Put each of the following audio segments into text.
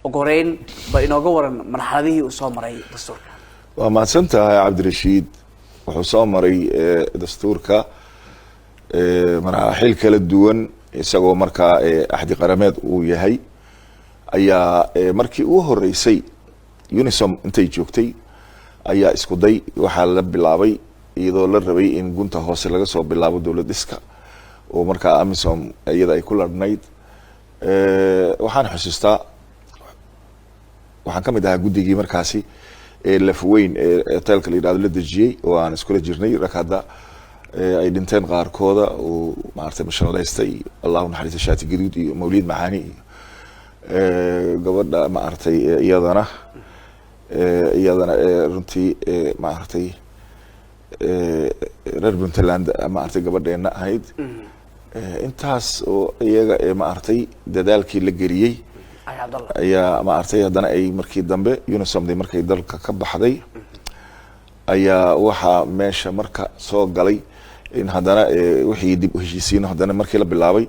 Ugu horeyn, bal inooga waran marxaladihii uu soo maray dastuurka. Waa mahadsan tahay, Cabdirashiid. Wuxuu soo maray dastuurka maraaxil kala duwan, isagoo markaa axdi qarameed uu yahay ayaa markii ugu horeysay UNISOM intay joogtay ayaa isku day waxaa la bilaabay, iyadoo la rabay in gunta hoose laga soo bilaabo dowlad dhiska, oo markaa AMISOM iyada ay ku ladhnayd. Waxaan xusuustaa, waxaan ka mid ahaa guddigii markaasi Lafweyn ee hotelka la yidhahdo la dejiyey, oo aan iskula jirnay rag hadda ay dhinteen qaarkooda, oo maaragtay mashanlaystay, Allahu naxariista, Shaati Gaduud iyo Mawlid Macaani iyo gabadha maaragtay iyadana runtii maaragtay reer Puntland, maaragtay gabadheena ahayd. Intaas oo iyaga maaragtay dadaalkii la geliyey Cali Cabdallah ayaa maaragtay haddana ay markii dambe UNISOMday markay dalka ka baxday ayaa waxaa meesha marka soo galay in haddana wixii dib u heshiisiin haddana markii la bilaabay,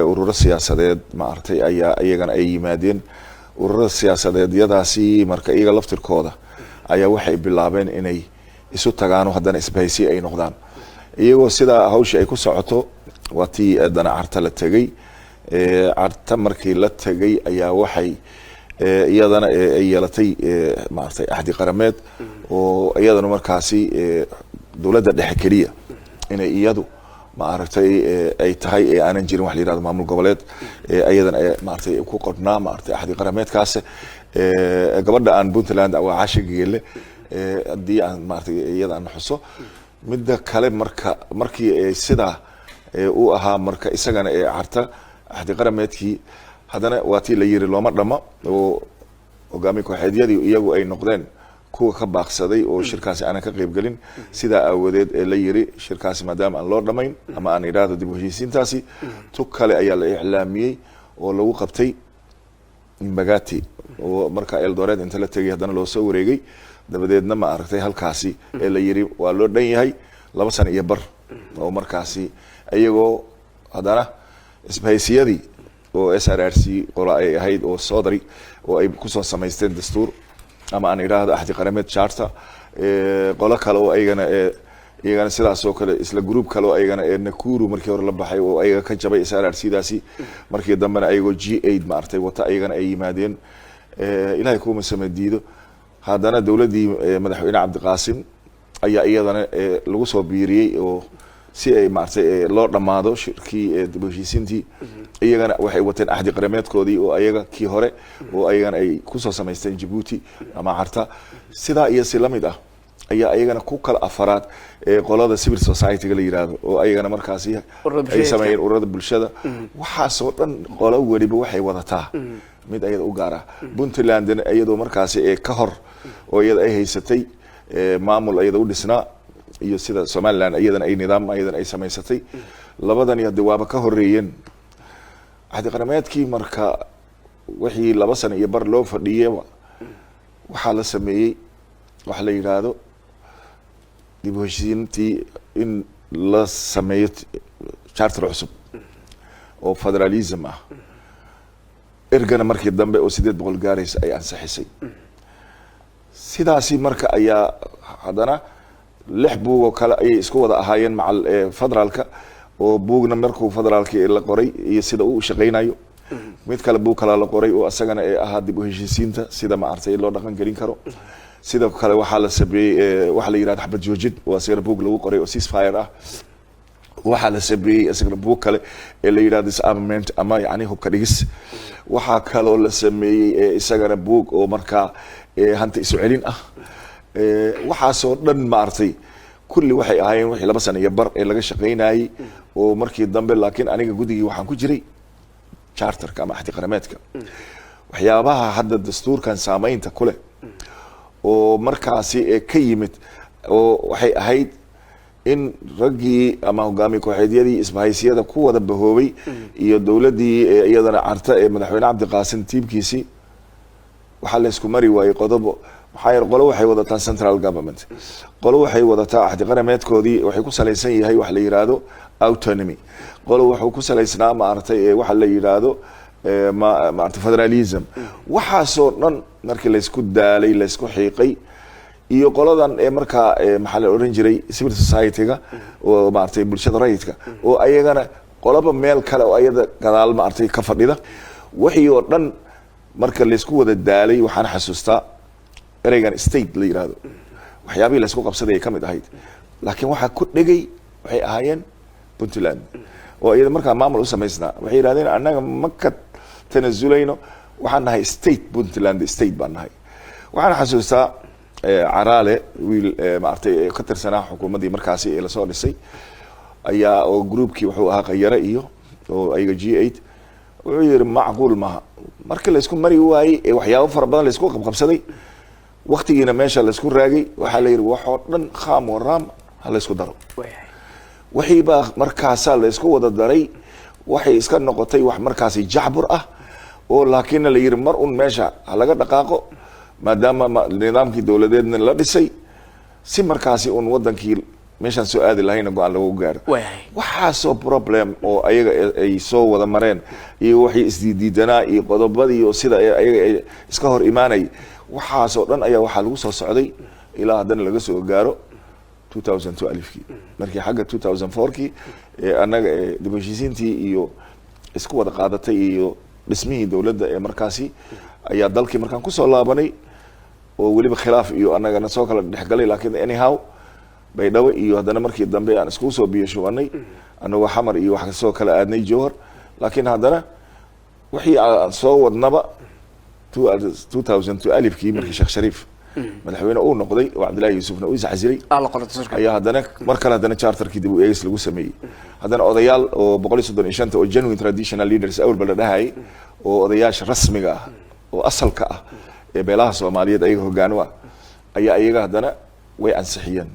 ururo siyaasadeed maaragtay ayaa iyagana ay yimaadeen. Ururada siyaasadeedyadaasi marka iyaga laftirkooda ayaa waxay bilaabeen inay isu tagaano, haddana isbahaysi ay noqdaan. Iyagoo sidaa hawshii ay ku socoto, waa tii haddana Carta la tegey. Carta markii la tegay ayaa waxay iyadana ay yeelatay maaragtay axdi qarameed, oo iyadana markaasi dowladda dhexe keliya inay iyadu maaragtay ay tahay, ee aanan jirin wax la yihahdo maamul goboleed, iyadana maaragtay ku qornaa maaragtay axdi qarameedkaas. Gabadha aan Puntland waa Casha Geele, haddii aan maaragtay iyada aan xuso. Midda kale, marka markii sidaa u ahaa, marka isagana ee Carta axdi qarameedkii haddana waa tii la yiri looma dhama, oo hogaamiye kooxeedyadii iyagu ay noqdeen kuwa ka baaqsaday oo shirkaasi aanan ka qaybgelin. Sidaa aawadeed ee la yiri shirkaasi maadaama aan loo dhamayn, ama aan idhaahdo dib u heshiisiintaasi, tu kale ayaa la iclaamiyey oo lagu qabtay Mbagathi, oo marka Eldoret inta la tegay haddana loo soo wareegay. Dabadeedna ma aragtay halkaasi ee la yiri waa loo dhan yahay 2 sano iyo bar, oo markaasi iyagoo haddana isbahaysiyadii oo SRRC qola ay ahayd oo sodari oo ay kusoo samaysteen dastuur, ama aan idhaahdo axdi qarameed, charter, qolo kale oo ayagana iyagana sidaas oo kale, isla group kale oo ayagana ee Nakuru markii hore la baxay oo ayaga ka jabay SRRC daasi, markii dambena ayagoo G8 maaragtay wata ayagana ay yimaadeen. Ilahay kuma sama diido, haddana dowladdii madaxweyne Cabdiqaasim ayaa iyadana lagu soo biiriyey, oo si ay maaragtay loo dhammaado shirkii dib u heshiisiintii. Iyagana waxay wateen axdi qarameedkoodii oo ayaga kii hore oo ayagana ay kusoo samaysteen Jabuuti ama Carta. Sidaa iyo si lamid ah ayaa ayagana ku kala afaraad ee qolada civil society-ga la yihahdo, oo ayagana markaasi ay sameeyeen ururada bulshada. Waxaasoo dhan qolo weliba waxay wadataa mid ayada u gaar ah. Puntlandna iyadoo markaasi ee ka hor oo iyada ay haysatay maamul iyada u dhisnaa, iyo sida Somaliland iyadana ay nidaam iyadana ay samaysatay, labadani hadde waaba ka horeeyeen axdi qarameedkii. Marka wixii 2 sano iyo bar loo fadhiyeba, waxaa la sameeyey waxa la yidhaahdo dib u heshiisiintii, in la sameeyo charter cusub oo federalism ah. Ergana markii dambe oo 800 gaaraysa ay ansixisay. Sidaasi marka ayaa haddana lix buug oo kale ayay isku wada ahaayeen macal federaalka, oo buugna markuu federaalki la qoray iyo sida uu shaqeynayo, mid kale buug kalaa la qoray oo isagana ee ahaa dib u heshiisiinta, sida maaragtay loo dhaqan gelin karo. Sidoo kale waxaa la sameeyey waxaa la yidhahda xabad joojin, oo isagana buug lagu qoray oo ceasefire ah. Waxaa la sameeyey isagana buug kale ee la yidhahdo disarmament, ama yani hubka dhigis. Waxaa kaloo la sameeyey isagana buug oo markaa hanti isu celin ah. Waxaasoo dhan maaragtay kulli waxay ahaayeen wixii 2 sano iyo bar ee laga shaqaynayey, oo markii dambe laakiin aniga guddigii waxaan ku jiray charterka ama axdi qarameedka. Waxyaabaha hadda dastuurkan saameynta ku leh oo markaasi ee ka yimid oo waxay ahayd in raggii ama hogaamiye kooxeedyadii isbahaysiyada ku wada bahoobay iyo dowladdii iyadana Carta ee madaxweyne Cabdiqaasim tiimkiisii waxaa la isku mari waayey qodobo. Maxaa yeele, qolo waxay wadataa central government, qolo waxay wadataa axdi qarameedkoodii waxay ku salaysan yahay wax la yidhaahdo autonomy, qolo wuxuu ku salaysnaa maaragtay waxa la yidhaahdo Maarata federalism, waxaasoo dhan markii laysku daalay, laysku xiiqay, iyo qoladan ee markaa maxaa la oran jiray, civil society-ga oo maaragtay bulshada rayidka, oo ayagana qolaba meel kale oo ayada gadaal maaragtay ka fadhida, wixii oo dhan marka laysku wada daalay, waxaan xasuustaa ereygan state la yidhaahdo waxyaabihii laysku qabsaday ay ka mid ahayd. Laakiin waxaa ku dhegay waxay ahaayeen Puntland, oo iyada markaa maamul u samaysnaa. Waxay yidhahdeen, "Annaga ma ka tanasulayno, waxaan nahay state, Puntland state baan nahay." Waxaan xasuustaa Caraale, wiil maaragtay ka tirsanaa xukuumaddii markaasi ee lasoo dhisay ayaa, oo groupkii wuxuu ahaa Khayare iyo oo ayaga G8, wuxuu yihi, "Macquul maaha." Markii laysku mari waayey ee waxyaabo fara badan laysku qabqabsaday, waktigiina meesha laysku raagay, waxaa la yidhi, waxoo dhan khaam waraam ha laysku daro. Wixii baa markaasaa laysku wada daray. Waxay iska noqotay wax markaasi jacbur ah, oo laakiinna la yidhi mar un meesha ha laga dhaqaaqo, maadaama nidaamkii dowladeedna la dhisay, si markaasi un wadankii meeshaan soo aadi lahayna go-aan lagu gaaro. Waxaasoo problem oo ayaga ay soo wada mareen iyo waxay isdiidiidanaa iyo qodobadii iyo sida ayaga ay iska hor imaanay, waxaasoo dhan ayaa waxaa lagu soo socday ilaa haddana laga soo gaaro 2002 alifkii. Markii xagga 2004kii ee annaga ee dib u heshiisiintii iyo isku wada qaadatay iyo dhismihii dowladda ee markaasi ayaa dalkii markaan kusoo laabanay, oo weliba khilaaf iyo annagana soo kala dhexgalay. Laakiin anyhow, Baydhabo iyo haddana markii dambe aan iskugu soo biyo shubanay, anagoo Xamar iyo wax kasoo kala aadnay Jowhar. Laakiin haddana wixii aan soo wadnaba, 2002 alifkii markii Sheekh Shariif madaxweyne uu noqday oo Cabdillahi Yuusufna uu iscasilay, aa la qoray dastuurka. Ayaa haddana mar kale haddana charterkii dib u eegis lagu sameeyey. Haddana odayaal oo 135-ta oo genuine traditional leaders awalba la dhahayay, oo odayaasha rasmiga ah oo asalka ah ee beelaha Soomaaliyeed ayaga hogaano ah, ayaa iyaga haddana way ansixiyeen,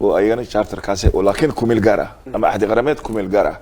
oo ayagana charterkaasi oo laakiin kumeel gaar ah ama axdi qarameed kumeel gaar ah.